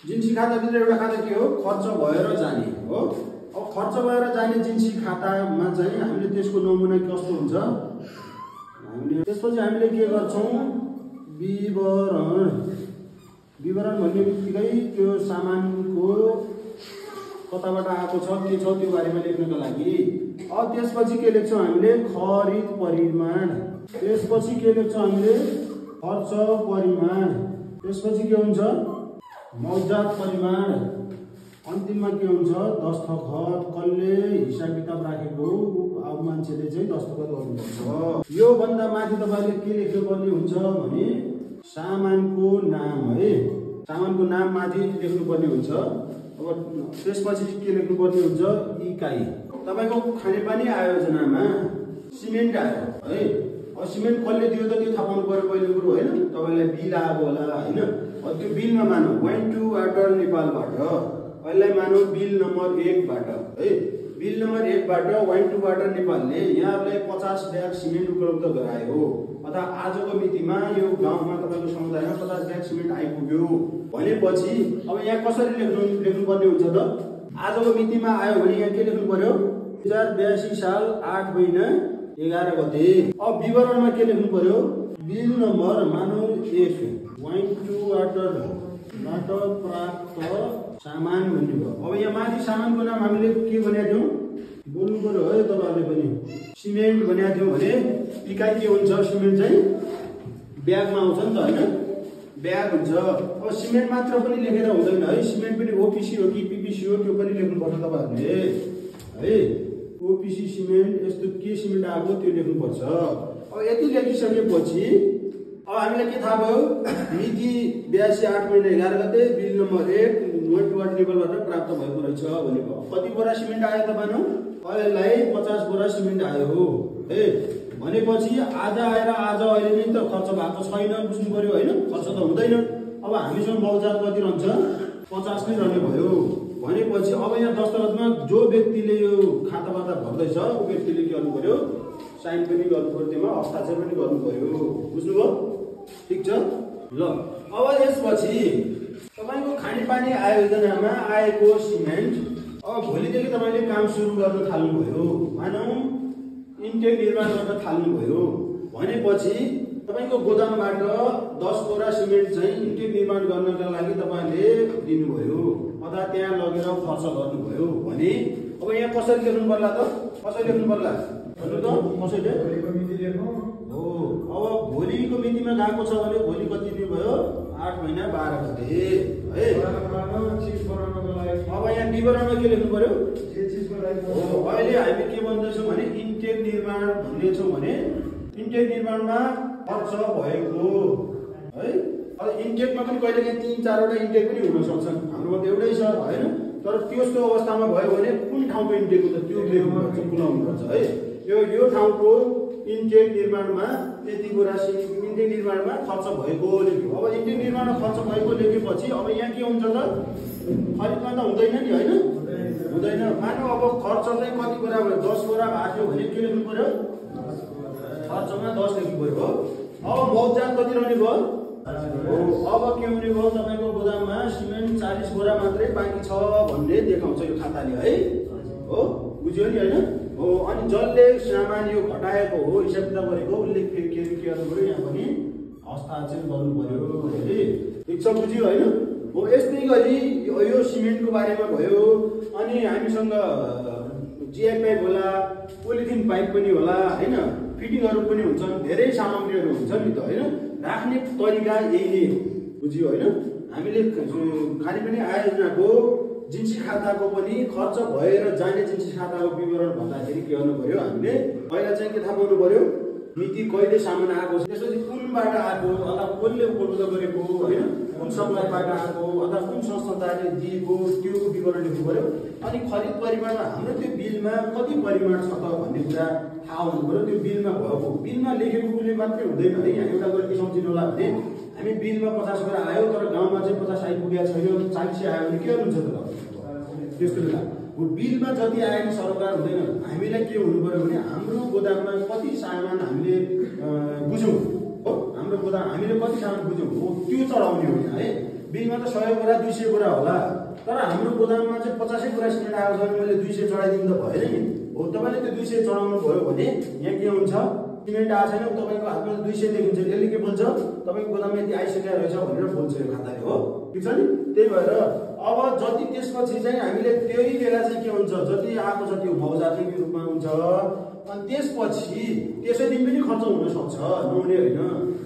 जिन्सी खाताभित्र एउटा खाता के हो खर्च भएर जाने हो। अब खर्च भएर जाने जिन्सी खातामा चाहिँ हामीले त्यसको नमुना कस्तो हुन्छ हामीले त्यसपछि हामीले के गर्छौं विवरण। विवरण भन्ने बित्तिकै त्यो सामानको कताबाट आएको छ के छ त्यो बारेमा लेख्नका लागि। अब त्यसपछि के लेख्छौं हामीले खरिद परिमाण। त्यसपछि के लेख्छौं हामीले खर्च परिमाण। त्यसपछि के हुन्छ मौजात परिमाण। अन्तिममा के हुन्छ दस्तखत। कसले हिसाब किताब राखेको अब मान्छेले चाहिँ दस्तखत गर्नुपर्छ। यो भन्दा माथि तपाईले के लेख्नुपर्ने हुन्छ भने सामानको नाम है। सामानको नाम माथि लेख्नुपर्ने हुन्छ। अब त्यसपछि के लेख्नुपर्ने हुन्छ इकाइ। तपाईको खानेपानी आयोजनामा सिमेन्ट आयो है। अब सिमेन्ट कसले दियो त त्यो थाहा पाउनु पर्यो पहिलो कुरो हैन। तपाईलाई बिल आएको होला हैन। अब त्यो बिलमा मानौ वाइन टु वाटर नेपालबाट पहिला मानौ बिल नम्बर 1 बाट है। बिल नम्बर 1 बाट वाइन टु वाटर नेपालले यहाँलाई 50 ब्याग सिमेन्ट उपलब्ध गरायो अथवा आजको मितिमा यो गाउँमा तपाईको समुदायमा 50 ब्याग सिमेन्ट आइपुग्यो भनेपछि अब यहाँ कसरी लेख्नुपर्ने हुन्छ त आजको मितिमा आयो भने यहाँ के लेख्नु पर्यो 2082 साल 8 महिना 11 गते। अब विवरणमा के लेख्नु पर्यो बिल नम्बर मानौ 1 वाइन टु वाटर बाट प्राप्त सामान भन्ने भयो। अब यहाँ माथि सामानको नाम हामीले के भनेका थियौं बोल्नु पर्यो है तपाईहरुले पनि सिमेन्ट भनेका थियौं भने इकाइ के हुन्छ सिमेन्ट चाहिँ ब्यागमा आउँछ नि त हैन ब्याग हुन्छ। अब सिमेन्ट मात्र पनि लेखेर हुँदैन है। सिमेन्ट पनि ओपीसी हो कि पीपीसी हो त्यो पनि लेख्नु पर्छ तपाईहरुले है। ओपीसी सिमेन्ट यस्तो के सिमेन्ट आएको त्यो लेख्नु पर्छ। अब यति लेखिसकेपछि अब हामीलाई के थाहा भयो मिति 82 8 महिना 11 गते bill number 1 Wine to Water नेपालबाट प्राप्त भएको रहेछ भनेको। कति बोरा सिमेन्ट आयो तपाईहरु अहिले 50 बोरा सिमेन्ट आयो है भनेपछि आज आएर आज अहिले नै त खर्च भएको छैन बुझ्नु पर्यो हैन। खर्च त हुँदैन। अब हामीसँग मौजात कति रहन्छ 50 नै रहने भयो भनेपछि अब यहाँ दस्तखतमा जो व्यक्तिले यो खाताबाट भर्दैछ उ व्यक्तिले के गर्नु पर्यो साइन पनि गर्नु पर्यो त्यसमा हस्ताक्षर पनि गर्नु पर्यो बुझ्नुभयो ठीक छ ल। अब यसपछि तपाईको खानेपानी आयोजनामा आएको सिमेन्ट अब भोलिदेखि तपाईले काम सुरु गर्न थाल्नुभयो मानौ इन्टेक निर्माण गर्न थाल्नुभयो भनेपछि तपाईको गोदामबाट 10 बोरा सिमेन्ट चाहिँ इन्टेक निर्माण गर्नका लागि तपाईले दिनुभयो अथवा त्यहाँ लगेर खर्च गर्नुभयो भने अब यहाँ कसरी लेख्नु पर्ला त कसरी लेख्नु पर्ला भन्नु त कसैले भोलिको मिति लेख्नु हो। अब भोलिको मितिमा गएको छ भने भोलि कति दिन भयो 8 महिना 12 गते है। अब यहाँ विवरणमा के लेख्नु पर्यो अहिले हामी के भन्दैछौँ भने इन्टेक निर्माण भन्नेछौँ भने इन्टेक निर्माणमा खर्च भएको है। अब इन्टेकमा पनि कहिलेकाहीँ 3-4 वटा इन्टेक पनि हुन सक्छन्। हाम्रोमा त एउटै छ हैन तर त्यस्तो अवस्थामा भयो भने कुन ठाउँको इन्टेक हो त त्यो लेख्नुपर्छ बुझाउनु पर्छ है। यो ठाउँको इन्टेक निर्माणमा यति बोरा इन्टेक निर्माणमा खर्च भएको लेख्यो। अब इन्टेक निर्माणमा खर्च भएको लेखेपछि अब यहाँ के हुन्छ त खरिदमा त हुँदैन नि हैन हुँदैन। मानौ अब खर्च चाहिँ कति बोरा भयो 10 बोरा भएको भने के लेख्नु पर्यो खर्चमा 10 लेख्नु पर्यो। अब मौजात कति रहने भयो अब के हुने भयो तपाईको गोदाममा सिमेन्ट 40 बोरा मात्रै बाँकी छ भन्ने देखाउँछ यो खाताले है हो बुझ्यो नि हैन हो। अनि जसले सामान यो घटाएको हो हिसाब किताब गरेको उसले फेरि के गर्नु पर्यो यहाँ पनि हस्ताक्षर गर्नु पर्यो है ठीक छ बुझ्यो हैन हो। यस्तै गरी यो सिमेन्टको बारेमा भयो। अनि हामीसँग जीआई पाइप होला पोलिथिन पाइप पनि होला हैन फिटिङहरु पनि हुन्छन् धेरै सामग्रीहरु हुन्छन् नि त हैन। राख्ने तरिका यही नै हो बुझ्यो हैन। हामीले खानेपानी आयोजनाको जिन्सी खाताको पनि खर्च भएर जाने जिन्सी खाताको विवरण भन्दाखेरि के गर्नु पर्यो हामीले पहिला चाहिँ के थाहा पाउनु पर्यो मिति कहिले सामान आएको छ त्यसपछि कुनबाट आएको अथवा कसले उपलब्ध गरेको हैन कुन सप्लाईबाट आएको अथवा कुन संस्थाले दिएको त्यो विवरण लेख्नु पर्यो। अनि खरिद परिमाणमा हाम्रो त्यो बिलमा कति परिमाण छ त भन्ने कुरा थाहा हुनु पर्यो। त्यो बिलमा भएको बिलमा लेखेको कुले मात्रै हुँदैन है। यहाँ एउटा कुरा के सम्झिनु होला भने हामी बिलमा 50 बोरा आयो तर गाउँमा चाहिँ 50 आइपुगेको छैन 40 आयो भने के गर्नुहुन्छ त त्यस्तो बेला बिलमा जति आएको सरकार हुँदैन। हामीलाई के हुनु पर्यो भने हाम्रो गोदाममा कति सामान हामीले बुझौँ हो हाम्रो गोदाम हामीले कति सामान बुझौँ हो त्यो चढाउने हो है। बिलमा त 100 बोरा 200 बोरा होला, तर हाम्रो गोदाममा चाहिँ 50 बोरा सिमेन्ट आएको छ भने मैले 200 चढाइदिनु त भएन नि। हो तपाईले त्यो 200 चढाउनु भयो भने यहाँ के हुन्छ, सिमेन्ट आएको छैन, तपाईको हातमा 200 लेखिन्छ, यसले के बोल्छ, तपाईको गोदाममा यति आइसकेको रहेछ भनेर बोल्छ यो खाताले, हो ठिक छ नि। त्यही भएर अब जति त्यसपछि चाहिँ हामीले त्यही बेला चाहिँ के हुन्छ, जति आएको छ त्यो मौजातीको रूपमा हुन्छ, अनि त्यसपछि त्यसै दिन पनि खर्च हुन सक्छ, नहुने होइन,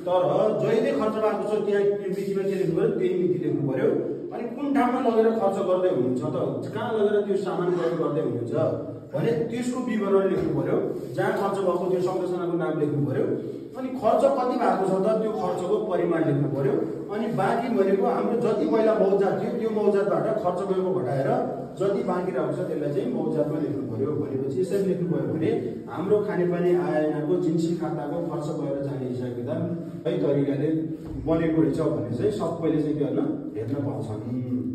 तर जहिले खर्च भएको छ त्यहाँ मितिमा के लेख्नु पर्यो, त्यही मिति लेख्नु पर्यो। अनि कुन ठाउँमा लगेर खर्च गर्दै हुनुहुन्छ त, कहाँ लगेर त्यो सामान प्रयोग गर्दै हुनुहुन्छ भने त्यसको विवरण लेख्नु पर्यो, जहाँ खर्च भएको त्यो संरचनाको नाम लेख्नु पर्यो, अनि खर्च कति भएको छ त त्यो खर्चको परिमाण लेख्नु पर्यो, अनि बाँकी भनेको हाम्रो जति पहिला मौजात थियो त्यो मौजातबाट खर्च गएको घटाएर जति बाँकी रहेको छ त्यसलाई चाहिँ मौजातमा लेख्नु पर्यो। भनेपछि यसरी लेख्नु भयो भने हाम्रो खानेपानी आयनको जिन्सी खाताको खर्च भएर जाने हिसाब किताब है तरिकाले बनेको रहेछ भने चाहिँ सबैले चाहिँ के गर्न हेर्न पाउँछन्।